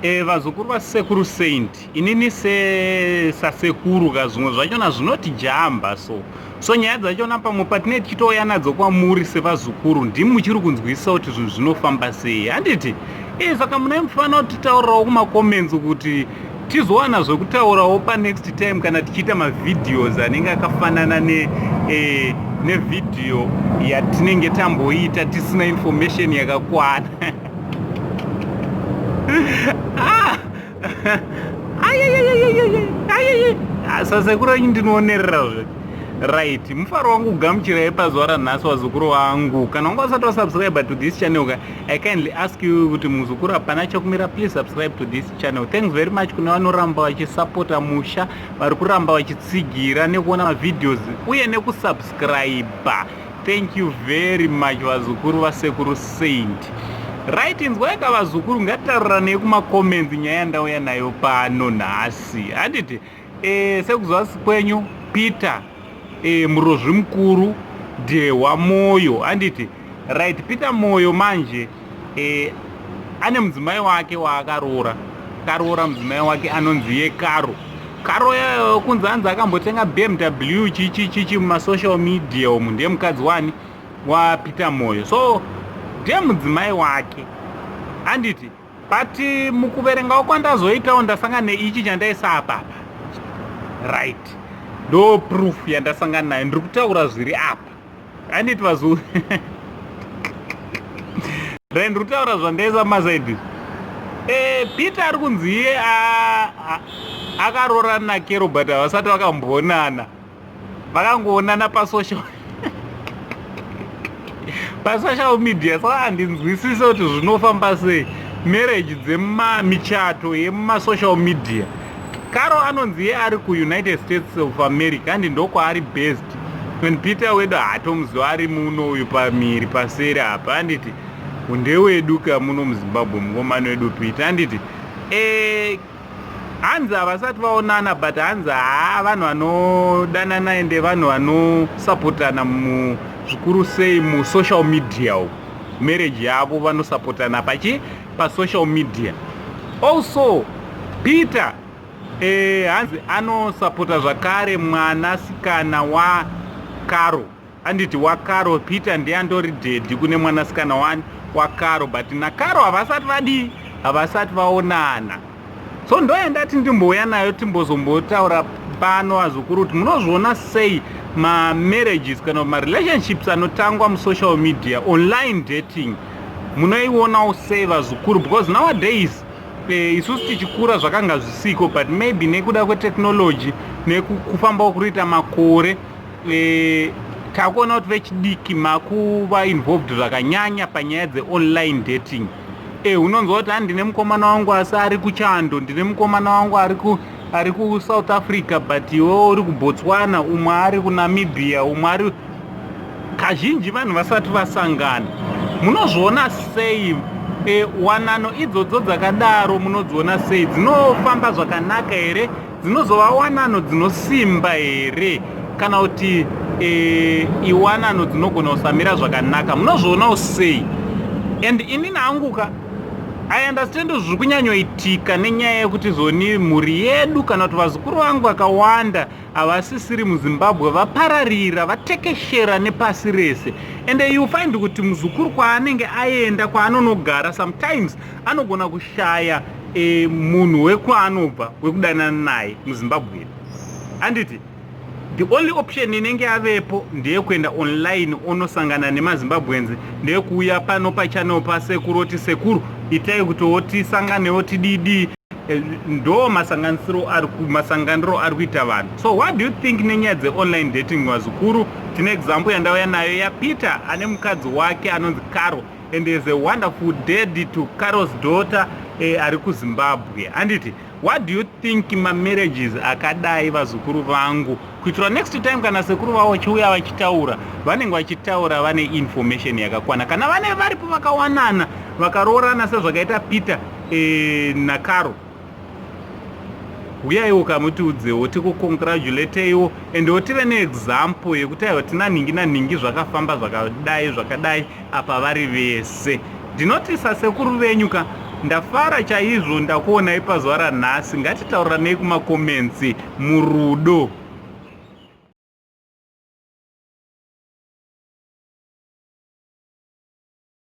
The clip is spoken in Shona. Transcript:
Vazukuru vasekuru Saint, inini sasekuru ka, zvimwe zvachona zvinoti jamba. So nyaya dzachona pamwe patinee tichitouya nadzo kwamuri sevazukuru, ndimi muchiri kunzwisisa kuti zvinhu zvinofamba sei, handiti? Saka munai mufanira kutitaurirawo kumacomments kuti tizowana zvekutaurawo panext time kana tichiita mavideos anenge akafanana nevhidhiyo yatinenge tamboita tisina information yakakwana. Ah! Sasekuru enyu ndinoonerera zve. Right, mufaro wangu kugamuchirai pazuva ranhasi, vazukuru vangu. Kana wanga usati wasubscribe to this channel ka, I kindly ask you kuti muzukuru hapana chokumira, please subscribe to this channel. Thanks very much kune vanoramba vachisapota musha, vari kuramba vachitsigira nekuona mavideos uye nekusubscribe. Thank you very much, vazukuru vasekuru Saint. Right, inzwaika vazukuru, ngatitaurirane kumacomments nyaya yandauya nayo pano nhasi, handiti? Sekuziva kwenyu, Peter Murozvi mukuru Dehwa Moyo, handiti? Right, Peter Moyo manje ane mudzimai wake waakaroora. Karoora mudzimai wake anonzi yeKaro. Karo kunzi hanzi akambotenga BMW chichi chichi mumasocial media umu. Ndiye mukadzi wani? WaPeter Moyo. So ndiye mudzimai wake, handiti? But mukuverengawo kwandazoitawo, ndasangana neichi chandaisa apapa. Right, ndo proof yandasangana nayo. Ndiri kutaura zviri apa, handiti vazu? Right, ndiri kutaura zvandaisa masaidi. Peter ari kunzi iye akaroorana naKero, but havasati vakamboonana, vakangoonana pasocial media. Saka handinzwisise kuti zvinofamba sei marriage dzemichato yemumasocial media. Karo anonzi iye ari kuUnited States of America, handi? Ndokwaari based. And Peter wedu haatomuziva, ari muno uyu pamiri paseri apa, handiti? Ndewedu ka muno muZimbabwe, mukomana wedu Peter, handiti? Hanzi havasati vaonana, but hanzi haa, vanhu vanodanana ende vanhu vanosapotana zvikuru sei musocial media uku. Marriage yavo vanosapotana pachi pasocial media. Also Peter hanzi anosapota zvakare mwanasikana waKaro, handiti? WaKaro. Peter ndiye andori daddy kune mwanasikana wani? WaKaro. But naKaro havasati vadii? Havasati vaonana. So ndoyandati ndimbouya nayo, timbozombotaura pano, vazukuru, kuti munozviona sei mamarriages kana marelationships anotangwa musocial media, online dating? Munoionawo sei, vazukuru? Because nowadays isusu tichikura zvakanga zvisiko, but maybe nekuda kwetechnology nekufambawo kuri kuita makore, takuona kuti vechidiki makuva involved zvakanyanya panyaya dzeonline dating. Unonzwa kuti handine mukomana wangu asi ari kuchando, ndine mukomana wangu ari kuSouth Africa, but iwewo uri kuBotswana, umwe ari kuNamibia, umwe ari kazhinji vanhu vasati vasangana. Munozviona sei wanano idzodzo dzakadaro? Munodziona sei? Dzinofamba zvakanaka here? Dzinozova wanano dzinosimba here, kana kuti iwanano dzinogona kusamira zvakanaka? Munozvionawo sei? And inini hanguka I understand zviri kunyanyoitika nenyaya yekuti zoni mhuri yedu kana kuti vazukuru vangu vakawanda havasisiri muZimbabwe, vapararira, vatekeshera nepasi rese. And you find kuti muzukuru kwaanenge aenda, kwaanonogara, sometimes anogona kushaya munhu wekwaanobva wekudanana naye muZimbabwe, handiti? The only option inenge yavepo ndeyekuenda online onosangana nemaZimbabweans, ndeyekuuya pano pachannel pasekuru oti, "Sekuru, itai kuti tisanganewo, tididi." Ndo masanganisiro ari masanganiro ari kuita vanhu. So what do you think nenyaya dzeonline dating, vazukuru? Tine example yandauya nayo yaPeter ane mukadzi wake anonzi Caro, and is a wonderful daddy to Caro's daughter ari kuZimbabwe, handiti? What do you think mamarriages akadai, vazukuru vangu? Kuitira next time kana sekuru vavo vachiuya vachitaura, vanenge vachitaura vane information yakakwana. Kana vane varipo vakawanana, vakaroorana sezvakaita Peter naCaro, uyaiwo kamutiudzewo, tikucongratulatewo, endewo tive neexample yekuti aiwa, tina nhingi nanhingi, zvakafamba zvakadai zvakadai apa vari vese. Ndinoti sasekuru venyu ka, Ndafara chaizvo ndakuonai pazuva ranhasi. Ngatitauranei kumacomments murudo.